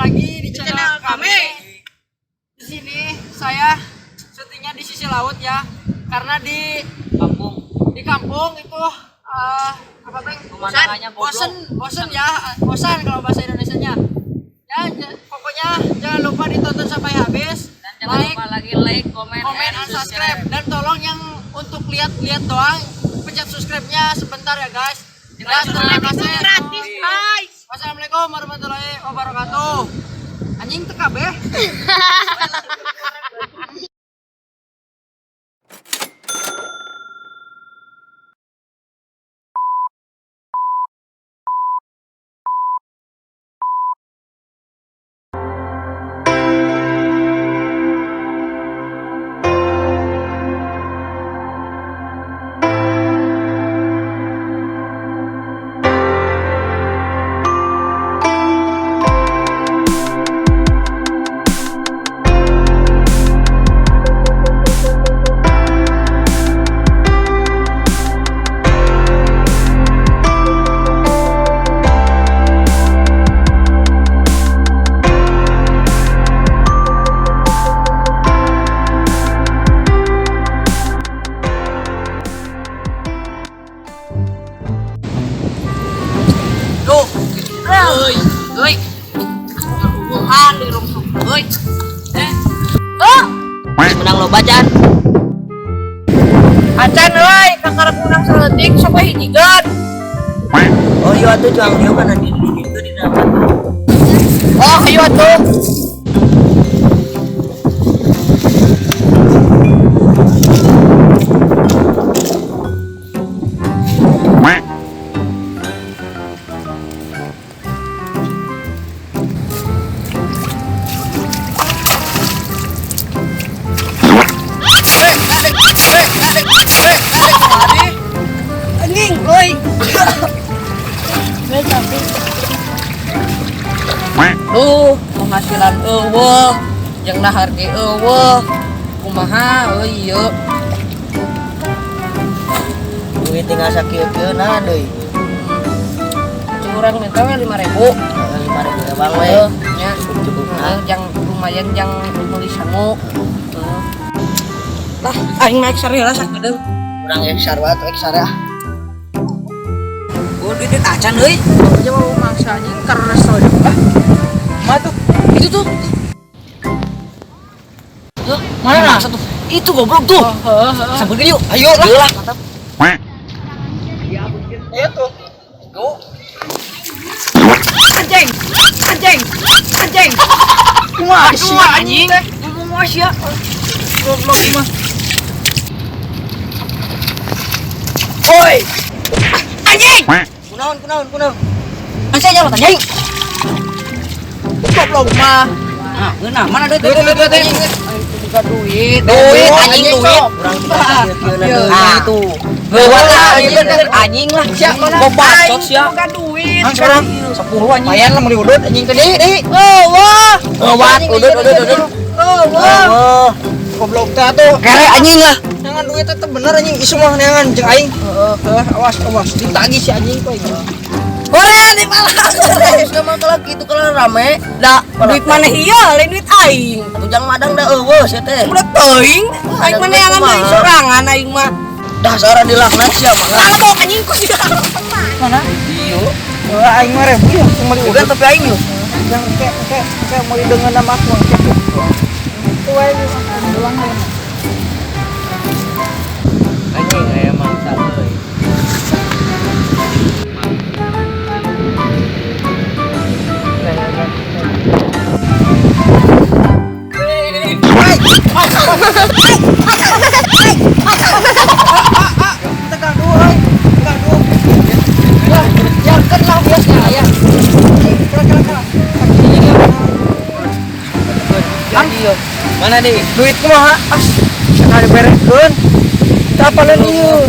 lagi di channel kami. Di sini saya syutingnya di sisi laut ya, karena di kampung itu apa Bang? Pemandangannya bosen, bosen ya, bosan kalau bahasa Indonesianya. Ya, pokoknya jangan lupa ditonton sampai habis. Dan jangan Like, lupa lagi like, comment, comment, and subscribe. Dan tolong yang untuk lihat-lihat doang, pencet subscribe-nya sebentar ya guys. Dan terima kasih. Gratis guys. Wassalamualaikum warahmatullahi wabarakatuh. Anjing teu kabeh. Duh, euy, euy. Hubungan di rungsuk, euy. Oh. Menang loba can. Acan euy, kakarep menang saleutik sok we hijikeun. Oh iya tuh cuang dia kan di itu di dalam. Oh, ayo atuh. Anjing, euy. Duh, penghasilan eueuh, jeung dahar ge eueuh. Kumaha euy ieu? Duit tinggal sakieu-kieuna deui. Urang minta we 5.000. 5.000 bang we. Nya Cukup heeh, jang lumayan jang meuli sangu. Heeh. Lah, aing naik sari lah sakedeung. Urang ek sarua atuh ek sare ah. Oh duit acan euy. Aja mau mangsa anjing keres ah. Mana tuh? Itu tuh. Tuh, mana nah? Satu. Itu goblok tuh. Heeh, heeh. Sampeurkeun yuk. Ayo lah. Mantap. Ayo tuh. Go. Anjing, anjing, anjing. Kumaha Aduh, anjing. Ngomong sia. Goblok mah. Oi. Anjing. Kunaon kunaon kunaon. Asa nyalot anjing. Goblok mah. Nah, ngeunah mana duit Duit, duit, duit, duit. Buka duit. Duit anjing Anjing, duit. sok. Urang tinggal sakieu-kieuna Iya. deui. Ah, itu. Lewat lah anjing lah. Sia mana? Bobacot sia. Buka duit. Ang sekarang 10 anjing. Lumayan lah meuli udut anjing tadi. Deui. Oh, wah. Lewat udut udut udut. Oh, wah. Oh, Goblok teh atuh. kere anjing lah. Jangan duit tetep bener anjing isu mah neangan jeung aing. Heeh, awas awas ditagih si anjing tuh anjing. Hore di palas. Geus mah kalau kitu kalau rame. Da, duit mana iya, lain duit aing. Tujang madang da eueuh sia teh. Udah teuing, aing mah neangan deui sorangan aing mah. Dasar dilaknat sia mah. Kalebok anjing ku sia. Mana? Iya. Heeh, aing mah rebu ya meuli Bukan udut. tapi aing yuk. Yang kayak kayak kayak meuli dengan nama aku kayak. Tuh aing doang. Anjing aya mangsa euy. Tekan dulu, euy. Tekan dulu. Lah, biarkan lah biasnya ya. Kira kira kira. Mana nih? Duit kumaha? Ah, sekali bereskeun. Teu apaleun ieu.